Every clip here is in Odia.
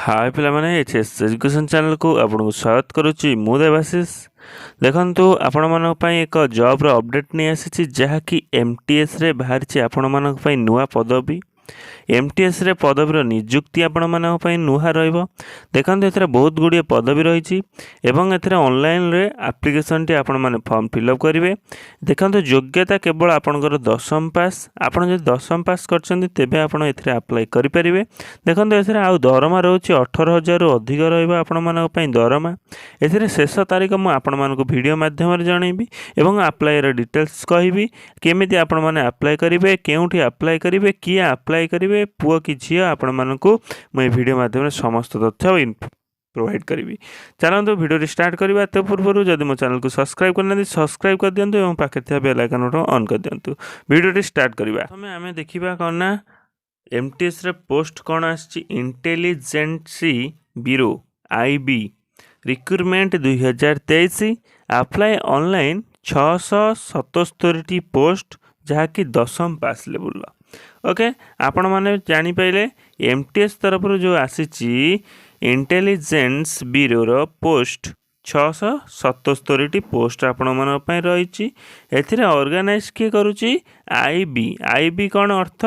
ହାଏ ପିଲାମାନେ, ଏଚ୍ ଏସ୍ ଏଜୁକେସନ୍ ଚ୍ୟାନେଲକୁ ଆପଣଙ୍କୁ ସ୍ୱାଗତ କରୁଛି ମୁଁ ଦେବାଶିଷ। ଦେଖନ୍ତୁ, ଆପଣମାନଙ୍କ ପାଇଁ ଏକ ଜବ୍ର ଅପଡ଼େଟ୍ ନେଇ ଆସିଛି, ଯାହାକି ଏମ୍ଟିଏସ୍ରେ ବାହାରିଛି ଆପଣମାନଙ୍କ ପାଇଁ ନୂଆ ପଦବୀ। ଏମ୍ଟିଏସ୍ରେ ପଦବୀର ନିଯୁକ୍ତି ଆପଣମାନଙ୍କ ପାଇଁ ନୂଆ ରହିବ। ଦେଖନ୍ତୁ, ଏଥିରେ ବହୁତ ଗୁଡ଼ିଏ ପଦବୀ ରହିଛି ଏବଂ ଏଥିରେ ଅନଲାଇନ୍ରେ ଆପ୍ଲିକେସନ୍ଟି ଆପଣମାନେ ଫର୍ମ ଫିଲ୍ଅପ୍ କରିବେ। ଦେଖନ୍ତୁ, ଯୋଗ୍ୟତା କେବଳ ଆପଣଙ୍କର 10ମ ପାସ୍। ଆପଣ ଯଦି 10ମ ପାସ୍ କରିଛନ୍ତି, ତେବେ ଆପଣ ଏଥିରେ ଆପ୍ଲାଏ କରିପାରିବେ। ଦେଖନ୍ତୁ, ଏଥିରେ ଆଉ ଦରମା ରହୁଛି 18,000ରୁ ଅଧିକ ରହିବ ଆପଣମାନଙ୍କ ପାଇଁ ଦରମା। ଏଥିରେ ଶେଷ ତାରିଖ ମୁଁ ଆପଣମାନଙ୍କୁ ଭିଡ଼ିଓ ମାଧ୍ୟମରେ ଜଣାଇବି ଏବଂ ଆପ୍ଲାଏର ଡିଟେଲ୍ସ କହିବି, କେମିତି ଆପଣମାନେ ଆପ୍ଲାଏ କରିବେ, କେଉଁଠି ଆପ୍ଲାଏ କରିବେ, କିଏ ଆପ୍ଲାଏ କରିବେ, ପୁଅ କି ଝିଅ। ଆପଣମାନଙ୍କୁ ମୁଁ ଏ ଭିଡ଼ିଓ ମାଧ୍ୟମରେ ସମସ୍ତ ତଥ୍ୟ ପ୍ରୋଭାଇଡ଼ କରିବି। ଚାଲନ୍ତୁ, ଭିଡ଼ିଓଟି ଷ୍ଟାର୍ଟ କରିବା। ତା ପୂର୍ବରୁ ଯଦି ମୋ ଚ୍ୟାନେଲକୁ ସବସ୍କ୍ରାଇବ୍ କରିନାହାନ୍ତି, ସବସ୍କ୍ରାଇବ୍ କରିଦିଅନ୍ତୁ ଏବଂ ପାଖରେ ଥିବା ବେଲ୍ ଆଇକନ୍ ବଟନ୍ ଅନ୍ କରିଦିଅନ୍ତୁ। ଭିଡ଼ିଓଟି ଷ୍ଟାର୍ଟ କରିବା। ପ୍ରଥମେ ଆମେ ଦେଖିବା କ'ଣ ନା ଏମ୍ଟିଏସ୍ରେ ପୋଷ୍ଟ କ'ଣ ଆସିଛି। ଇଣ୍ଟେଲିଜେନ୍ସ ବ୍ୟୁରୋ, ଆଇବି ରିକ୍ରୁଟମେଣ୍ଟ 2023, ଆପ୍ଲାଏ ଅନଲାଇନ୍, 677ଟି ପୋଷ୍ଟ, ଯାହାକି 10ମ ପାସ୍ ଲେବୁଲ୍ର। ଓକେ, ଆପଣମାନେ ଜାଣିପାରିଲେ, ଏମ୍ଟିଏସ୍ ତରଫରୁ ଯେଉଁ ଆସିଛି ଇଣ୍ଟେଲିଜେନ୍ସ ବ୍ୟୁରୋର ପୋଷ୍ଟ, 677ଟି ପୋଷ୍ଟ ଆପଣମାନଙ୍କ ପାଇଁ ରହିଛି। ଏଥିରେ ଅର୍ଗାନାଇଜ୍ କିଏ କରୁଛି? ଆଇବି। ଆଇବି କ'ଣ ଅର୍ଥ?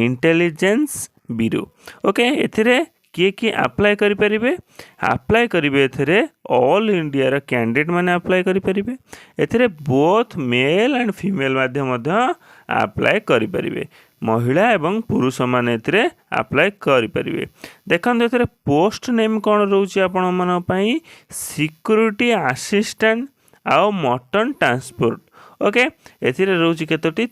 Intelligence bureau. Okay, ଏଥିରେ କିଏ କିଏ ଆପ୍ଲାଏ କରିପାରିବେ? ଆପ୍ଲାଏ କରିବେ ଏଥିରେ ଅଲ୍ ଇଣ୍ଡିଆର କ୍ୟାଣ୍ଡିଡେଟ୍ ମାନେ ଆପ୍ଲାଏ କରିପାରିବେ। ଏଥିରେ ବୋଥ୍ ମେଲ୍ ଆଣ୍ଡ ଫିମେଲ୍ ମଧ୍ୟ ଆପ୍ଲାଏ କରିପାରିବେ। ମହିଳା ଏବଂ ପୁରୁଷମାନେ ଏଥିରେ ଆପ୍ଲାଏ କରିପାରିବେ। ଦେଖନ୍ତୁ, ଏଥିରେ ପୋଷ୍ଟ ନେମ୍ କ'ଣ ରହୁଛି ଆପଣମାନଙ୍କ ପାଇଁ? ସିକ୍ୟୁରିଟି ଆସିଷ୍ଟାଣ୍ଟ ଆଉ ମୋଟର ଟ୍ରାନ୍ସପୋର୍ଟ। ଓକେ, ଏଥିରେ ରହୁଛି କେତୋଟି?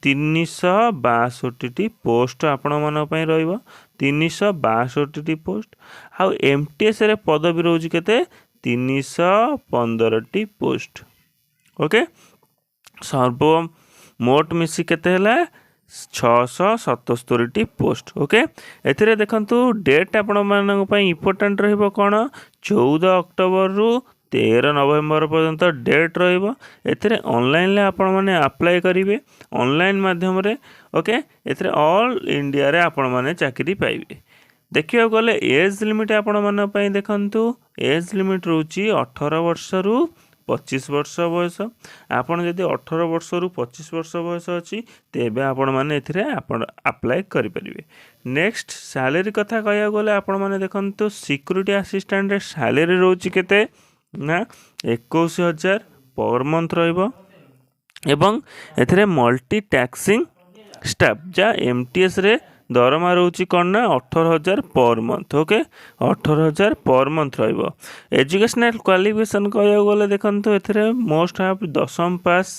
362ଟି ପୋଷ୍ଟ ଆପଣମାନଙ୍କ ପାଇଁ ରହିବ, 362ଟି ପୋଷ୍ଟ। ଆଉ ଏମ୍ଟିଏସ୍ରେ ପଦବୀ ରହୁଛି କେତେ? 315ଟି ପୋଷ୍ଟ। ଓକେ, ସର୍ବ ମୋଟ ମିଶି କେତେ ହେଲା? 677ଟି ପୋଷ୍ଟ। ଓକେ, ଏଥିରେ ଦେଖନ୍ତୁ, ଡେଟ୍ ଆପଣମାନଙ୍କ ପାଇଁ ଇମ୍ପୋର୍ଟାଣ୍ଟ ରହିବ କ'ଣ? 14 ଅକ୍ଟୋବରରୁ 13 ନଭେମ୍ବର ପର୍ଯ୍ୟନ୍ତ ଡେଟ୍ ରହିବ। ଏଥିରେ ଅନଲାଇନ୍ରେ ଆପଣମାନେ ଆପ୍ଲାଏ କରିବେ ଅନଲାଇନ୍ ମାଧ୍ୟମରେ। ଓକେ, ଏଥିରେ ଅଲ୍ ଇଣ୍ଡିଆରେ ଆପଣମାନେ ଚାକିରି ପାଇବେ। ଦେଖିବାକୁ ଗଲେ ଏଜ୍ ଲିମିଟ୍ ଆପଣମାନଙ୍କ ପାଇଁ, ଦେଖନ୍ତୁ, ଏଜ୍ ଲିମିଟ୍ ରହୁଛି 18 ବର୍ଷରୁ 25 ବର୍ଷ ବୟସ। ଆପଣ ଯଦି 18 ବର୍ଷରୁ 25 ବର୍ଷ ବୟସ ଅଛି, ତେବେ ଆପଣମାନେ ଏଥିରେ ଆପଣ ଆପ୍ଲାଏ କରିପାରିବେ। ନେକ୍ସଟ, ସାଲେରୀ କଥା କହିବାକୁ ଗଲେ ଆପଣମାନେ ଦେଖନ୍ତୁ, ସିକ୍ୟୁରିଟି ଆସିଷ୍ଟାଣ୍ଟରେ ସାଲେରୀ ରହୁଛି କେତେ ନା 21,000 ପର୍ ମନ୍ଥ ରହିବ ଏବଂ ଏଥିରେ ମଲ୍ଟି ଟାସ୍କିଂ ଷ୍ଟାଫ୍, ଯାହା ଏମ୍ଟିଏସ୍ରେ ଦରମା ରହୁଛି କ'ଣ ନା 18,000 per month. Okay, 18,000 per month ରହିବ। ଏଜୁକେସନାଲ୍ କ୍ୱାଲିଫିକେସନ୍ କହିବାକୁ ଗଲେ ଦେଖନ୍ତୁ, ଏଥିରେ ମଷ୍ଟ ହାଫ୍ 10ମ ପାସ୍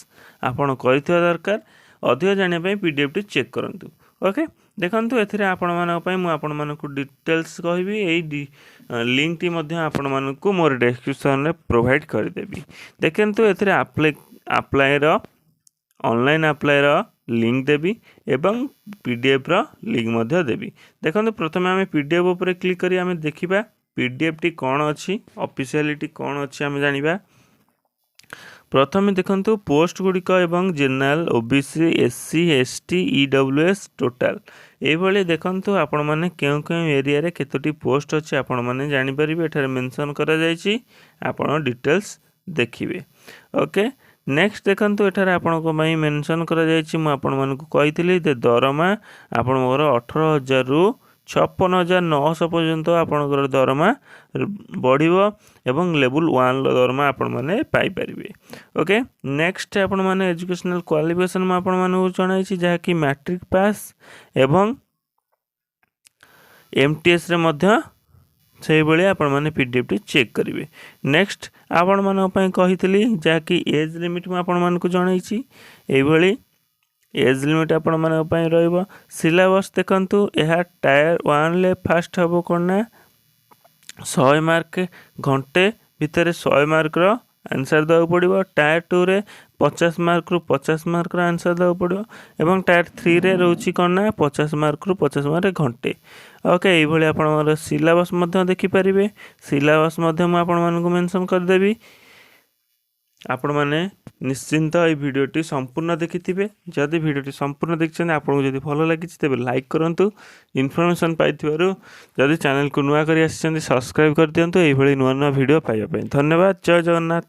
ଆପଣ କରିଥିବା ଦରକାର। ଅଧିକ ଜାଣିବା ପାଇଁ ପିଡିଏଫ୍ଟି ଚେକ୍ କରନ୍ତୁ। ଓକେ, ଦେଖନ୍ତୁ, ଏଥିରେ ଆପଣମାନଙ୍କ ପାଇଁ ମୁଁ ଆପଣମାନଙ୍କୁ ଡିଟେଲ୍ସ କହିବି। ଏଇ ଲିଙ୍କଟି ମଧ୍ୟ ଆପଣମାନଙ୍କୁ ମୋର ଡେସ୍କ୍ରିପସନ୍ରେ ପ୍ରୋଭାଇଡ଼ କରିଦେବି। ଦେଖନ୍ତୁ, ଏଥିରେ ଆପ୍ଲାଏର ଅନଲାଇନ୍ ଆପ୍ଲାଏର ଲିଙ୍କ ଦେବି ଏବଂ ପିଡିଏଫ୍ର ଲିଙ୍କ ମଧ୍ୟ ଦେବି। ଦେଖନ୍ତୁ, ପ୍ରଥମେ ଆମେ ପିଡିଏଫ୍ ଉପରେ କ୍ଲିକ୍ କରି ଆମେ ଦେଖିବା ପିଡିଏଫ୍ଟି କ'ଣ ଅଛି, ଅଫିସିଆଲିଟି କ'ଣ ଅଛି ଆମେ ଜାଣିବା। ପ୍ରଥମେ ଦେଖନ୍ତୁ, ପୋଷ୍ଟ ଗୁଡ଼ିକ ଏବଂ general, OBC, S C, ST, EWS total ଏଇଭଳି। ଦେଖନ୍ତୁ, ଆପଣମାନେ କେଉଁ କେଉଁ ଏରିଆରେ କେତୋଟି ପୋଷ୍ଟ ଅଛି, ଆପଣମାନେ ଜାଣିପାରିବେ। ଏଠାରେ ମେନସନ୍ କରାଯାଇଛି, ଆପଣ ଡିଟେଲ୍ସ ଦେଖିବେ। ଓକେ, ନେକ୍ସଟ ଦେଖନ୍ତୁ, ଏଠାରେ ଆପଣଙ୍କ ପାଇଁ ମେନସନ୍ କରାଯାଇଛି। ମୁଁ ଆପଣମାନଙ୍କୁ କହିଥିଲି ଯେ ଦରମା ଆପଣଙ୍କର 18,000ରୁ 56,900 ପର୍ଯ୍ୟନ୍ତ ଆପଣଙ୍କର ଦରମା ବଢ଼ିବ ଏବଂ ଲେବୁଲ୍ 1ର ଦରମା ଆପଣମାନେ ପାଇପାରିବେ। ଓକେ, ନେକ୍ସଟ ଆପଣମାନେ ଏଜୁକେସନାଲ୍ କ୍ୱାଲିଫିକେସନ୍ ମୁଁ ଆପଣମାନଙ୍କୁ ଜଣାଇଛି, ଯାହାକି ମ୍ୟାଟ୍ରିକ୍ ପାସ୍ ଏବଂ ଏମ୍ଟିଏସ୍ରେ ମଧ୍ୟ ସେଇଭଳି ଆପଣମାନେ ପିଡିଏଫ୍ଟି ଚେକ୍ କରିବେ। ନେକ୍ସଟ ଆପଣମାନଙ୍କ ପାଇଁ କହିଥିଲି, ଯାହାକି ଏଜ୍ ଲିମିଟ୍ ମୁଁ ଆପଣମାନଙ୍କୁ ଜଣାଇଛି, ଏଇଭଳି ଏଜ୍ ଲିମିଟ୍ ଆପଣମାନଙ୍କ ପାଇଁ ରହିବ। ସିଲାବସ୍ ଦେଖନ୍ତୁ, ଏହା ଟାୟାର 1ରେ ଫାଷ୍ଟ ହେବ କ'ଣ ନା 100 ମାର୍କ, ଘଣ୍ଟେ ଭିତରେ 100 ମାର୍କର ଆନ୍ସର୍ ଦେବାକୁ ପଡ଼ିବ। ଟାୟାର 2ରେ 50 ମାର୍କରୁ 50 ମାର୍କର ଆନ୍ସର୍ ଦେବାକୁ ପଡ଼ିବ ଏବଂ ଟାୟାର 3ରେ ରହୁଛି କ'ଣ ନା 50 ମାର୍କରୁ 50 ମାର୍କ, ଘଣ୍ଟେ। ଓକେ, ଏଇଭଳି ଆପଣଙ୍କର ସିଲାବସ୍ ମଧ୍ୟ ଦେଖିପାରିବେ। ସିଲାବସ୍ ମଧ୍ୟ ମୁଁ ଆପଣମାନଙ୍କୁ ମେନସନ୍ କରିଦେବି। ଆପଣମାନେ ନିଶ୍ଚିନ୍ତ ଏଇ ଭିଡ଼ିଓଟି ସମ୍ପୂର୍ଣ୍ଣ ଦେଖିଥିବେ। ଯଦି ଭିଡ଼ିଓଟି ସମ୍ପୂର୍ଣ୍ଣ ଦେଖିଛନ୍ତି, ଆପଣଙ୍କୁ ଯଦି ଭଲ ଲାଗିଛି, ତେବେ ଲାଇକ୍ କରନ୍ତୁ। ଇନଫର୍ମେସନ୍ ପାଇଥିବାରୁ ଯଦି ଚ୍ୟାନେଲକୁ ନୂଆ କରି ଆସିଛନ୍ତି, ସବସ୍କ୍ରାଇବ୍ କରିଦିଅନ୍ତୁ ଏଇଭଳି ନୂଆ ନୂଆ ଭିଡ଼ିଓ ପାଇବା ପାଇଁ। ଧନ୍ୟବାଦ, ଜୟ ଜଗନ୍ନାଥ।